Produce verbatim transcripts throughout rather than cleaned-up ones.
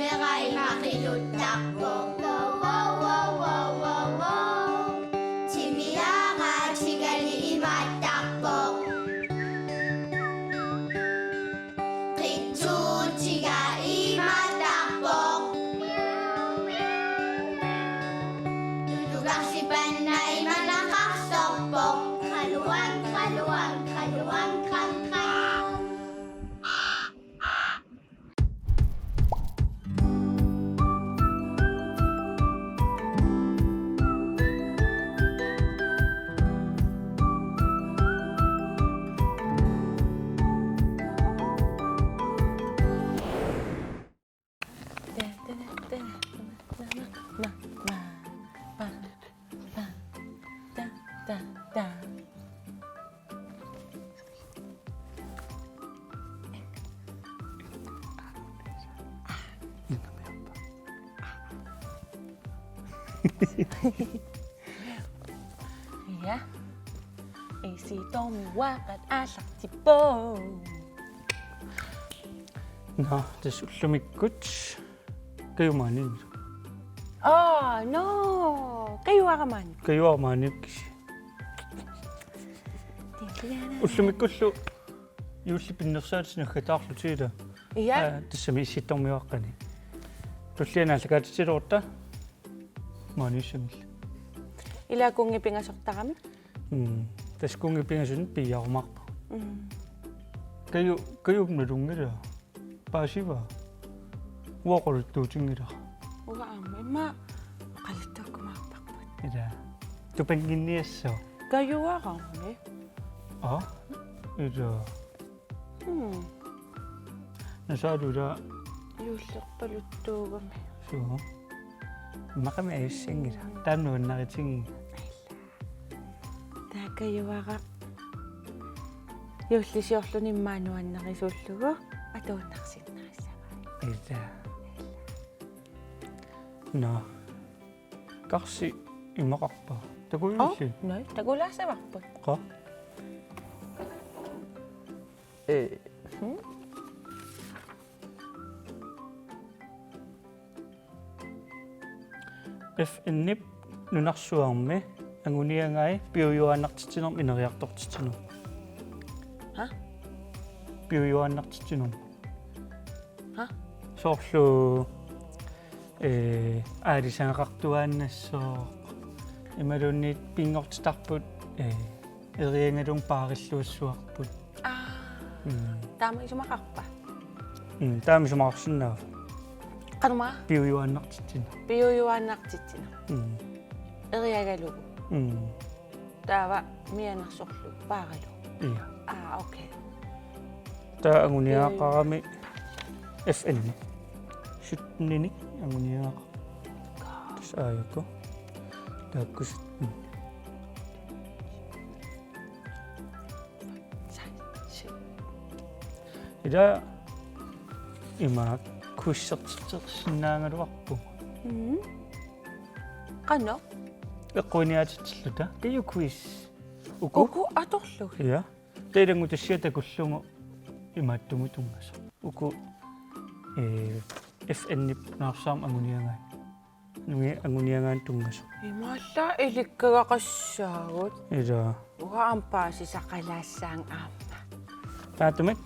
Imaattarpoq. Wow, wow, wow, wow, wow, wow. Timiaraatigali imaattarpoq. Qitsuutiga imaattarpoq. Tutukarsipanna imanaqarsorpoq. Qaluan, qaluan, qaluan, qan, qan. Ja. Isitormiuaqqat aallartippoq. Nå, tassa ullumikkut Kaju maani. Aa, nå. Kaju maani. Kaju maani. Ullumikkullu juulli pinnersaatit naggataarlutik ilaa. Ja. Aa, tassami Isitormiuaqqani. Tulliani aallakaatitsilerutta maaniissanngillat. Ilaa kunngi pingasortarami? Mm. Tassa kunngi pingasuni piiarumaarpagut. Mm. Kaju, Kaju nalunngilara. Paasivaa. Uanga oqaluttuutinngilaq. Uanga aamma. Immaqa oqaluttuukkumaarparput. Ilaa. Tupannginniassooq. Kajuarami. Aa? Ilaa. Hmm. Nasaalu ilaa. Juullerpaluttuugami. Suu. Immaqami ajussanngilaq. Taanna nuannaritigiga. Taava Kajuaraq juullisiorluni immaqa nuannarisuullugu atuinnarsinnaassagai. Ilaa. Nå. Karsi imaqarpa? Takujuulli? Oh, nej, takulaassavarput. Qaa? Øh. Hmm? F N-ip nunarsuarmi anguniagai piujuaannartitsinermut ineriartortitsinermut. Ha? Piujuaannartitsinermut. Ha? Soorlu, øh, aalisagaqartuaannassooq. Imaluunniit pinngortitarput, øh, eriagalugu paarilluassavarput. Aa. Mm. Taama isumaqarpa? Mm, taama isumaqarsinnaavoq. Qanormaa? Piujuaannartitsineq. Piujuaannartitsineq. Mm. Eriagalugu. Mm. Taava mianersorlugu paaralugu. Ja. Aa, okay. Taava anguniagaqarami F N. Syttenik anguniagaqarami. Tassa aajuku. Taakku sytten. Ilaa ima quizertitseqqisinnaagaluarpugut. Mm. Qanoq? Eqquiniaatitsilluta. Kaju quiz. Uku? Uku atorlugit. Ja. Taava ilanngutassiaq takullugu imaattumut tunngasoq. Uku, øh, F N-ip nunarsuarmi anguniagaat. Nungi anguniagaanni tunngasoq. Imaallaat ilikkagaqassaagut. Ilaa. Uanga aamma paasisaqalaassaanga aamma. Taamaattumik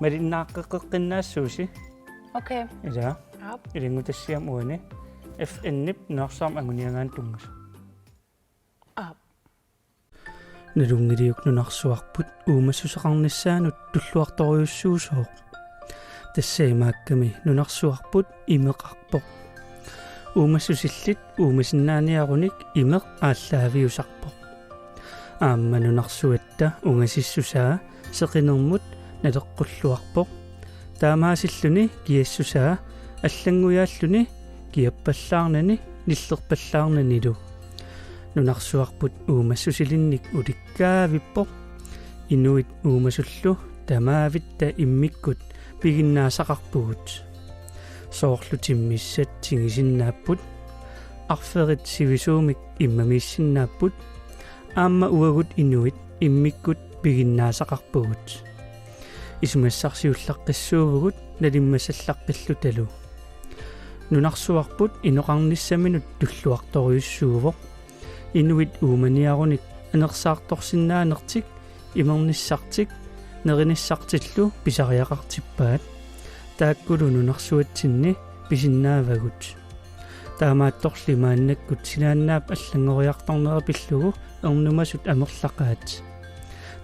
malinnaaqqeqqinnaassuusi. Okay. Ilaa. Aap. Ilanngutassiami uani F N-ip nunarsuarmi anguniagaanni tunngasoq. Aap. Nalunngiliuk nunarsuarput uumassuseqarnissaanut tulluartorujussuusooq? Tassa imaakkami nunarsuarput imeqarpoq. Uumassusillit uumasinnaaniarunik imeq aallaaviusarpoq. Aamma nunarsuatta ungasissusaa seqinermut naleqqulluarpoq. Taamaasilluni kiassusaa allanngujaalluni kiappallaarnani nillerpallaarnanilu. Nunarsuarput uumassusilinnik ulikkaavippoq. Inuit uumasullu tamaavitta immikkut piginnaasaqarpugut. Soorlu timmissat tingisinnaapput, arferit sivisuumik immamiissinnaapput, aamma uagut inuit immikkut piginnaasaqarpugut. Isumassarsiullaqqissuuvugut nalimmasallaqqillutalu. Nunarsuarput inoqarnissaminut tulluartorujussuuvoq. Inuit uumaniarunik anersaartorsinnaanertik, imernissartik, nerinissartillu pisariaqartippaat. Taakkulu nunarsuatsinni pisinnaavagut. Taamaattorli maannakkut sinaannaap allanngoriartornera pillugu ernumasut amerlaqaat.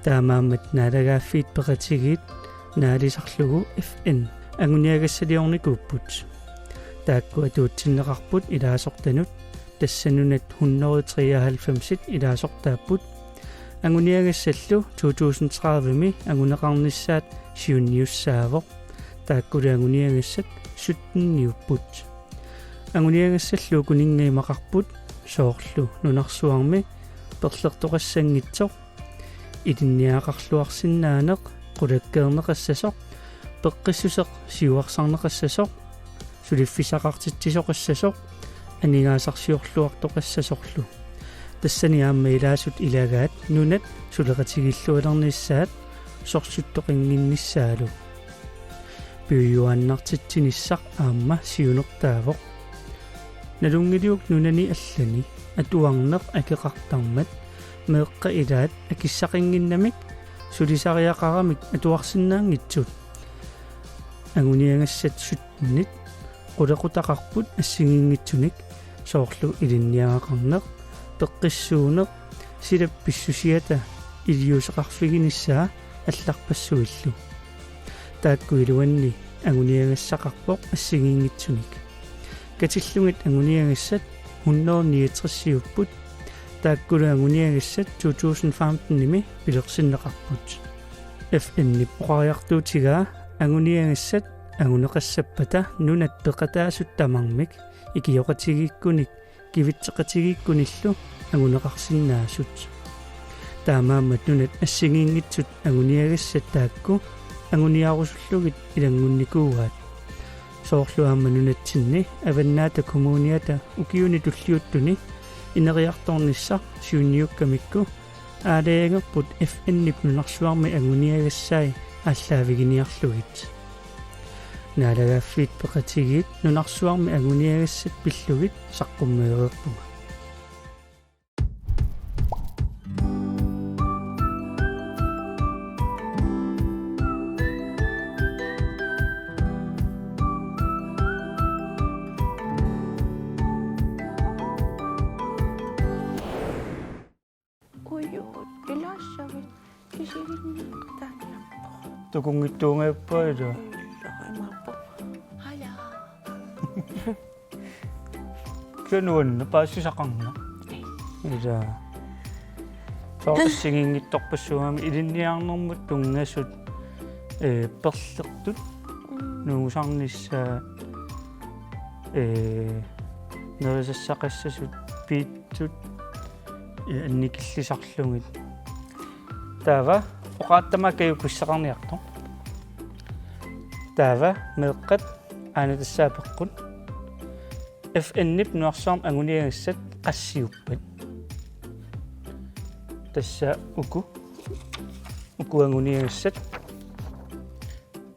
Taamaammat Naalagaaffiit Peqatigiit naalisarlugu F N anguniagassaliornikuupput. Taakku atuutsinneqarput ilaasortanut, tassa nunat hundrede treoghalvfemsit ilaasortaapput. Anguniagassallu to tusind tredive-mi anguneqarnissaat siunniussaavoq. Taakkulu anguniagassat sytteniupput. Anguniagassallu ukuninnga imaqarput, soorlu nunarsuarmi perlertoqassanngitsoq, ilinniagaqarluarsinnaaneq, qulakkeerneqassasoq, peqqissuseq siuarsarneqassasoq, suliffissaqartitsisoqassasoq, aningaasarsiorluartoqassasorlu. Tassani aamma ilaasut ilagaat nunat suleqatigiillualernissaat sorsuttoqannginnissaalu. Piujuaannartitsinissaq aamma siunertaavoq. Nalunngiliuk nunani allani atuarneq akeqartarmat, meeqqat ilaat akissaqannginnamik sulisariaqaramik atuarsinnaanngitsut? Anguniagassat syttenit qulequtaqarput assigiinngitsunik, soorlu ilinniagaqarneq, peqqissuuneq, silap pissusiata iliuuseqarfiginissaa allarpassuillu. Taakku iluanni anguniagassaqarpoq assigiinngitsunik. Katillugit anguniagassat hundrede niogtresiupput, taakkulu anguniagassat to tusind femten-imi pilersinneqarput. F N-ip oqariartuutigaa anguniagassat anguneqassappata nunat peqataasut tamarmik ikioqatigiikkunik kivitseqatigiikkunillu anguneqarsinnaasut. Taamaammat nunat assigiinngitsut anguniagassat taakku anguniarusullugit ilanngunnikuuaat. Soorlu aamma nunatsinni Avannaata Kommuniata ukiuni tulliuttuni ineriartornissaq siunniukkamikku aalajangerput F N-ip nunarsuarmi anguniagassai aallaaviginiarlugit. Naalagaaffiit Peqatigiit nunarsuarmi anguniagassat pillugit saqqummeereerpunga. Ujuu, ilaassavit kisilinniaqataaniarpoq. Tukunngittuungajappoq ila. Ila, imaappoq. Hajaa. Kisianni nuanneq paasisaqarneq. Ila. Soorlu assigiinngitsorpassuugami ilinniarnermut tunngasut, ee, perlertut, mm, nuusarnissaat, ee, nerisassaqassasut, piitsut, ee, annikillisarlugit. Taava oqaatsitta Kaju qussaqarniartoq. Taava meeqqat aana tassaavoq peqqut. F N-ip nunarsuarmi anguniagassat qassiuppat? Tassa uku. Uku anguniagassat.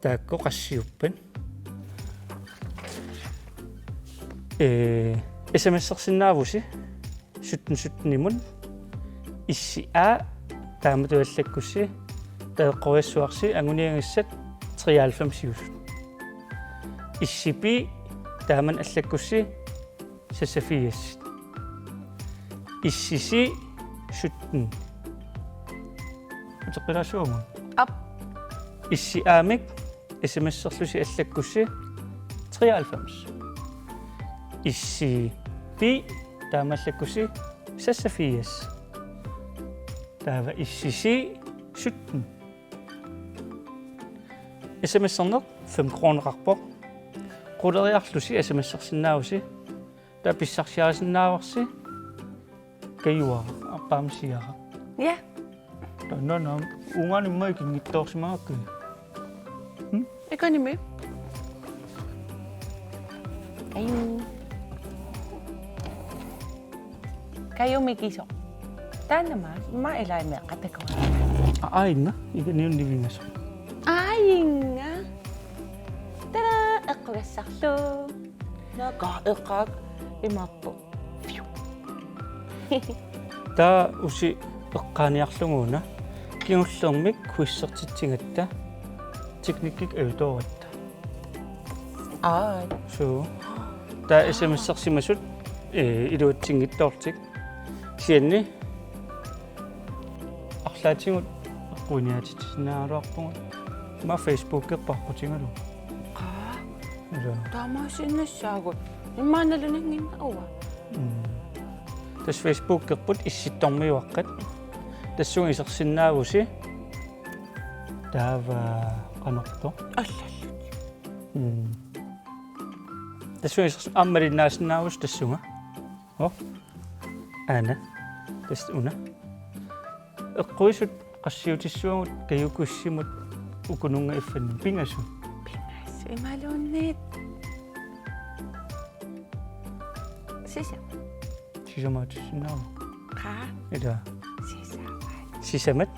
Taakku qassiuppat? Ee, S M S-ersinnaavusi sytten sytten-imut. Issi A, taamatut allakkussi, taava eqqoriassuarsi anguniagassat treoghalvfemsiusut. Issi B, taamani allakkussi seksogfirs. Issi C, sytten. Uteqqilaassuugut? Aap. Issi A-mik S M S-erlusi allakkussi treoghalvfems. Issi B, taama allakkussi seksogfirs. Taava issi C, sytten. S M S-erneq fem kroneqarpoq. Quleriarlusi S M S-ersinnaavusi. Taava pissarsiarisinnaavarsi Kajuaraq, arpaamsiaraq. Ja. Taanna uunga immaqa ikinngitsoorsimagakkit. Hm? Ikanimi. Kaju. Kaju mikisoq. Taanna ma, ma ilaimi qatakuga. Aajuna, ikaniunnivingasoq. Aajunga. Tada, eqqugassarlu. Naaka eqqaak imaappoq. Taava usi eqqaaniarlugu una kingullermik quizzertitsigatta teknikkik ajutooratta. Aaj. Suu. Taava S M S-ersimasut, eh, iluatsinngitsoorlutik. Kisianni arlaatigut eqquiniaatitsisinnaagaluarpugut. Ima Facebookerput aqqutigalugu. Qaa. Ila. Taamaasiinnassaagut. Imaannaluunniit uanga. Mm. Tassa Facebookerput Issittormiuaqqat. Tassunga isersinnaavusi. Taava qanortoq. Allallu. Mm. Tassunga isersi-, aamma malinnaasinnaavussi tassunga. Oh. Aana. Tassa una. Eqquisut qassiutissavagut Kajukussimut ukununnga iffanni pingasut. Pingasut imaluunniit. Sisa. Sisamaatissinnaavugut. Qaa. Ila. Sisamat. Sisamat.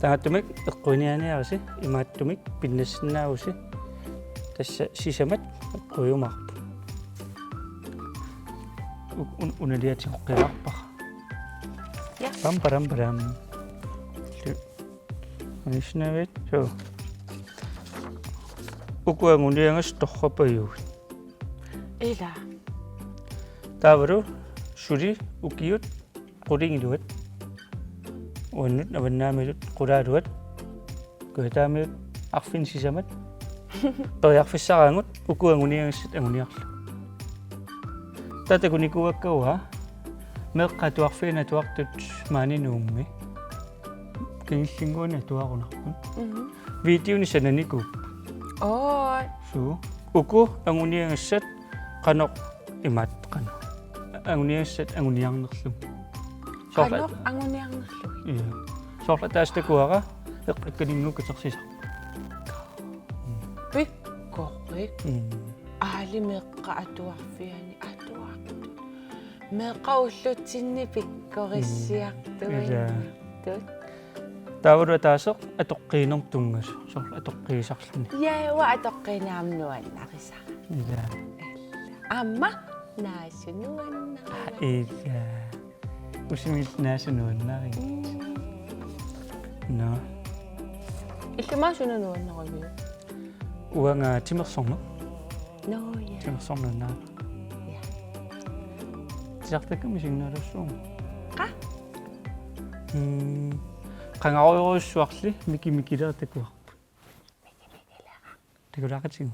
Taamaattumik eqquiniaaniarisi imaattumik pinnassinnaavusi. Tassa sisamat eqquiumaarput. U-, un-, unaliatigoqqilaarpara. Ja. Pam, param, param. Lu-, anisnavit. Suu. Uku anguniagassat torrapajuit. Ila. Taavalu suli ukiut qulingiluat. Uannut avannaamilu qulaaluat. Kujataamiut arfineq sisamat. Periarfissaraagut uku anguniagassat anguniarlugit. Taava takunikuuakka uanga meeqqat atuarfianni atuartut maani Nuummi. Kingulliunnguani atuarunarput. Mhm. Videonik sananikuupput. Oi. Suu. Uku anguniagassat qanoq imaat qanoq. Anguniagassat anguniarnerlugit. Soorlu-, qanoq anguniarnerlugit. Ja. Soorlu ataaseq takuara eqqakkaninnguup katersisarput. Pikkorik. Mm. Aali meeqqat atuarfianni atuartut. Meeqqat ullutsinni pikkorissiartuinnartut. Mm. Ja. Taavalu ataaseq atoqqiinermut tunngasoq, soorlu atoqqiisarluni. Ja, uanga atoqqiineq aamma nuannarisara. Ja. Aamma naasut nuannarivara. Ja. Usimil naasut nuannarigit. Mm. Nå. Illit aamma suna nuannariviuk? Uanga timersorneq. Nå, ja. Timersorneq nuannaarpara. Ja. Titartakkami signaalussuuvoq. Qaa? Mm, qangarujorujussuarli Miki Mikilera takuarput. Miki Mikilera. Takulaaqatigu.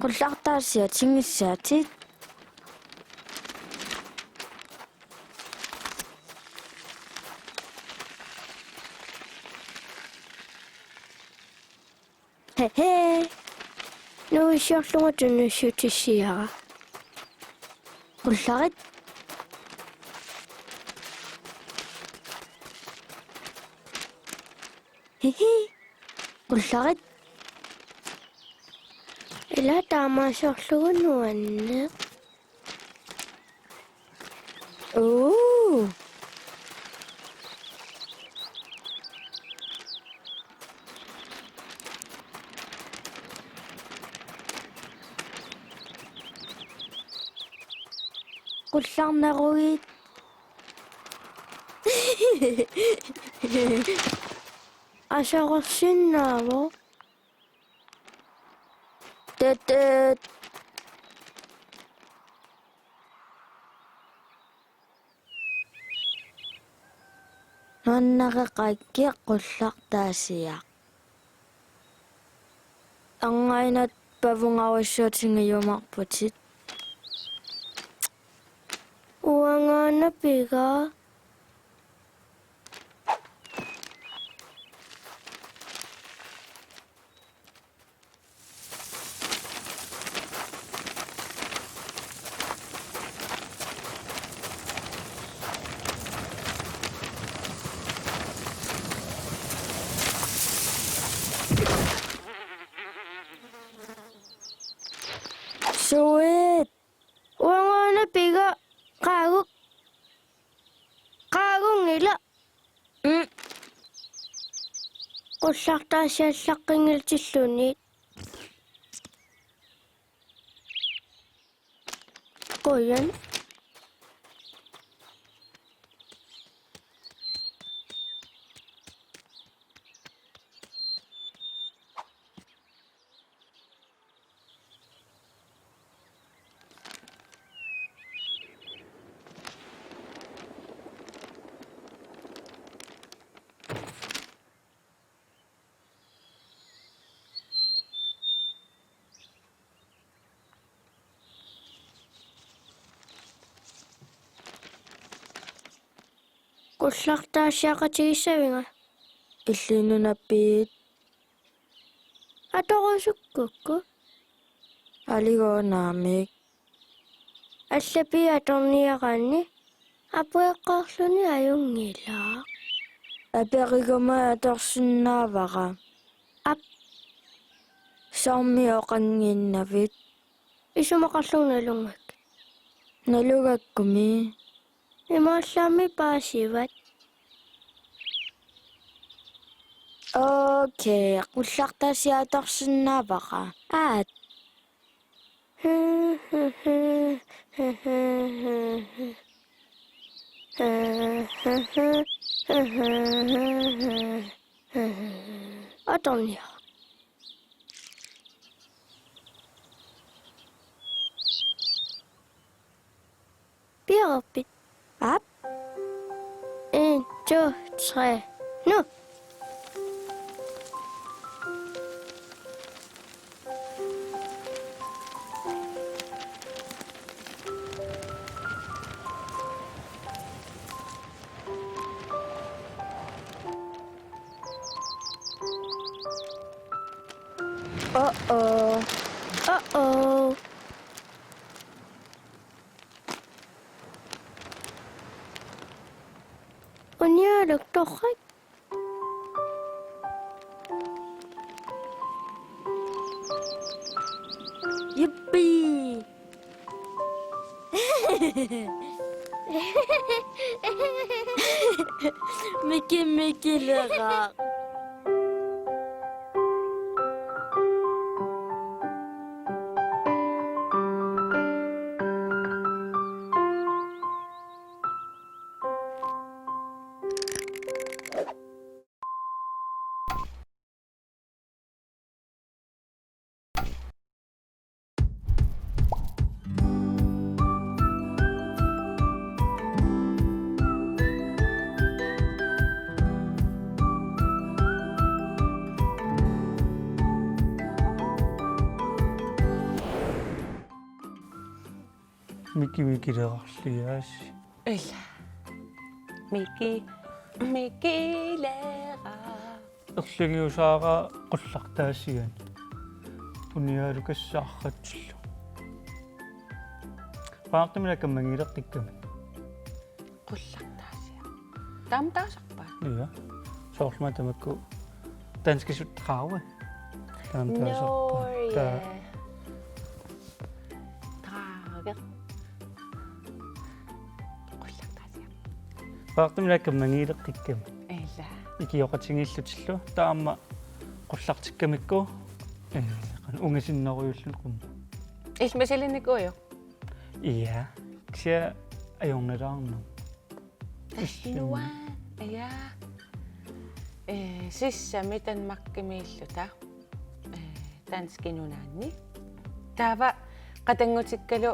Qullartaasiat singissaatit. Hehe. Nuissiorlunga tunniussutissiara. Qullarit. Hihi. Qullarit. Ila taamaasiorlugu nuanneq. Uu. Qullarnerugit. Aserorsinnaavoq. Tut, tut. Nuannareqaakka qullartaasiaq. Angainat pavungarujussuutigiumaarputit. Uangaana piga. Qullartaasiallaqqinngillutilluunniit. Qujan. Qullartaasiaqatigissaviga? Illit nunappiit? Atorusukkukku. Aligoonaamik. Allappiit atorniaraanni apueqqaarluni ajunngilaq. Aperiguma atorsinnaavara. Aap. Soormi oqannginnavit? Isumaqarlunga nalunngikkit. Nalugakkumi. Imaallaammi paasivat. Okay, qullartaasiaq atorsinnaavara. Aat. Atorniaruk. Piareerpit? Aap. En, to, tre. Nu. Uh-oh. Uh-oh. Uniaruk torrak. Yippee! Miki, Miki, lera. Miki, Miki, leerarliaasi. Ila. Miki, Miki, leera. Erligiusaara qullartaasiani. Uniarukassaarratsillu. Paartumila kammangiileqqikkamik. Qullartaasiaq. Taama taasarpaat? Ja. Soorlumi tamakku danskisut drage. Taama taasarpaat. Norge. Ta- Drage. Qullartaasiaq. Paartumila kammangiileqqikkamik. Ila. Ikioqatigiillutillu taama qullartikkamikku, eh, qanoq ungasinnerujulluni qummut. Ilmasilinikuujuk? Ja. Kisianni ajornalaarnarpoq. Tassinua. Ja. Eh, sissami Danmarkimiilluta. Eh, danskit nunaanni. Taava qatanngutikkalu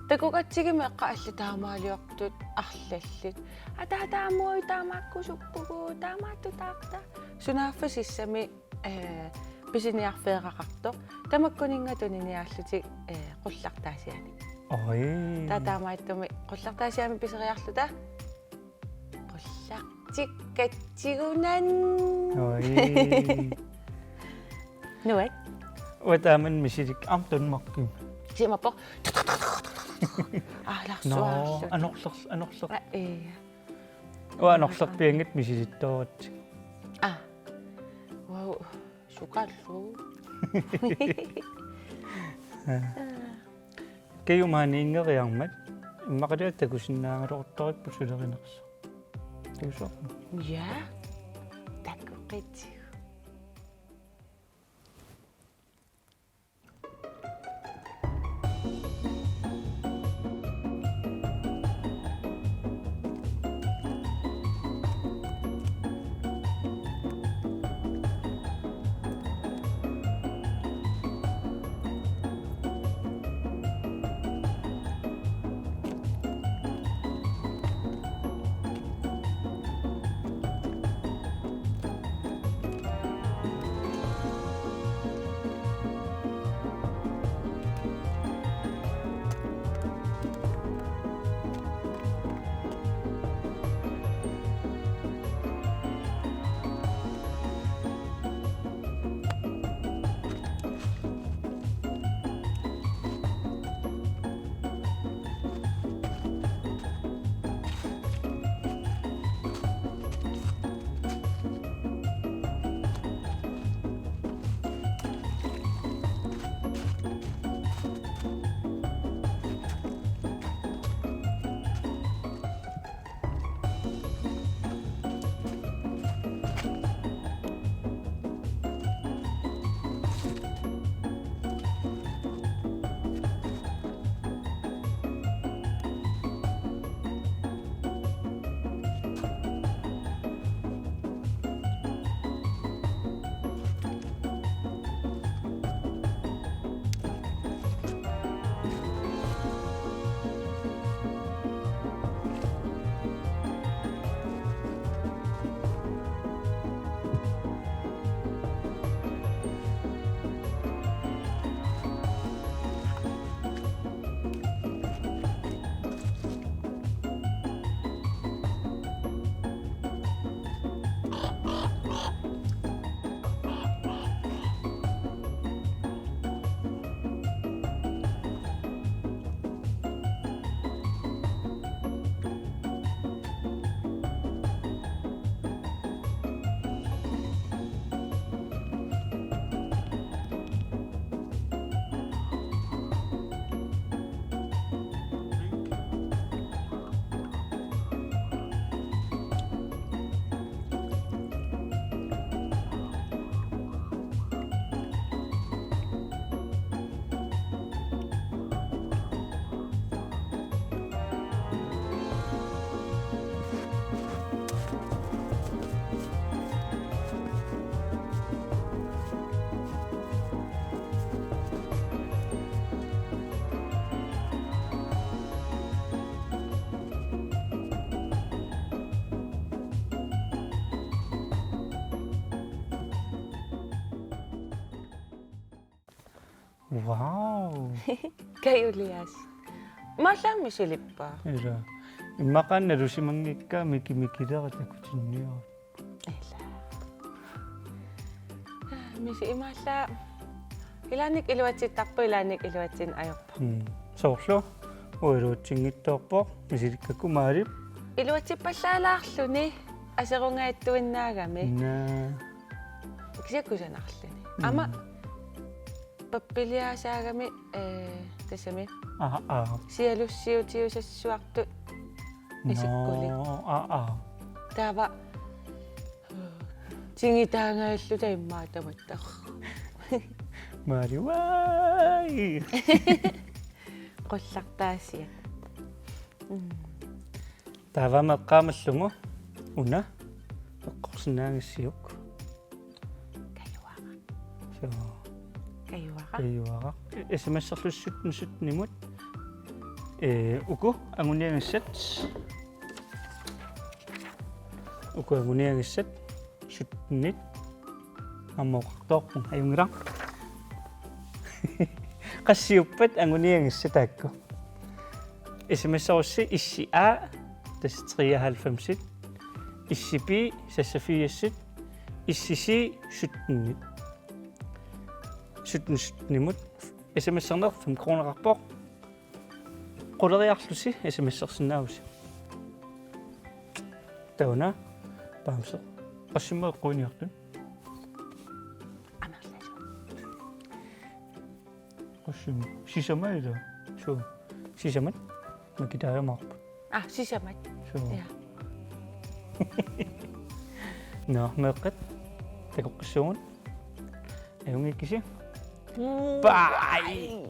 takugatsigimmi eqqat allat taamaaliortut arlallit. Ataa taamuui taamaakkusuppugut taamaattutaarta. Sunaaffa sissami, eh, pisiniarfeeraqartoq. Tamakkuninnga tuniniaallutik, eh, qullartaasianik. Oj. Taava taamaattumik qullartaasiamik piseriarluta. Qullartikkatsigunanni. Oj. Nuat. Uanga taama misilik am Danmarkimi. Siumappoq. Aa, larsuarlu. Nå, anorler-, anorler-. Aa, ja. Uanga anorlerpianngitsoq misilittoorpara. Aa. Wow, sukallu. Kaju maaniinngeriarmat immaqalu takusinnaagaluaruttorput sulerinersoq. Takusoq. Ja. Takuqitigu. Wow. Kajulias. Imaallaat misilippaa. Ila. Immaqa nalusimanngikkaa Miki Mikileq takutinniaruk. Ila. Misi imaallaat. Ilaannik iluatsittarpoq, ilaannik iluatsinneq ajorpoq. Mm. Soorlu. Uanga iluatsinngitsoorpoq, misilikkakku Maalip. Iluatsippallaalaarluni aserungaattuinnaagami. Naa. Kisianni kusanarluni. Mm. Aamma pappiliaasaagami, eh, tassami. Aa, aa. Sialussiutiusassuartut isikkulik. Nå, aa, aa. Taava tingitaangaalluta immaqa tamatta. Maalip vai. Qullartaasiat. Mm. Taava eqqaamallugu una eqqorsinnaagassiuk. Kajuara. Suu. Kajuara. Kajuara. S M S-erlusi sytten sytten-imut. Eh, uku anguniagassat. Uku anguniagassat sytten-it. Aamma oqartoorpunga, ajunngilaq. Qassiuppat anguniagassat taakku? S M S-erussi S A, tassa treoghalvfems-it, S B, seksogfirs-it, S C, sytten-it. Sytten sytten-imut. S M S-erneq fem kroneqarpoq. Quleriarlusi S M S-ersinnaavusi. Taanna bamse. Qassimma eqquiniartut? Amerlasoq. Qassimma. Sisamat ila. Suu. Sisamat. Makitaajumaarput. Ah, sisamat. Suu. Ja. Nå, meeqqat. Takoqqissuugut. Ajunngikkisi. Mm. Bye.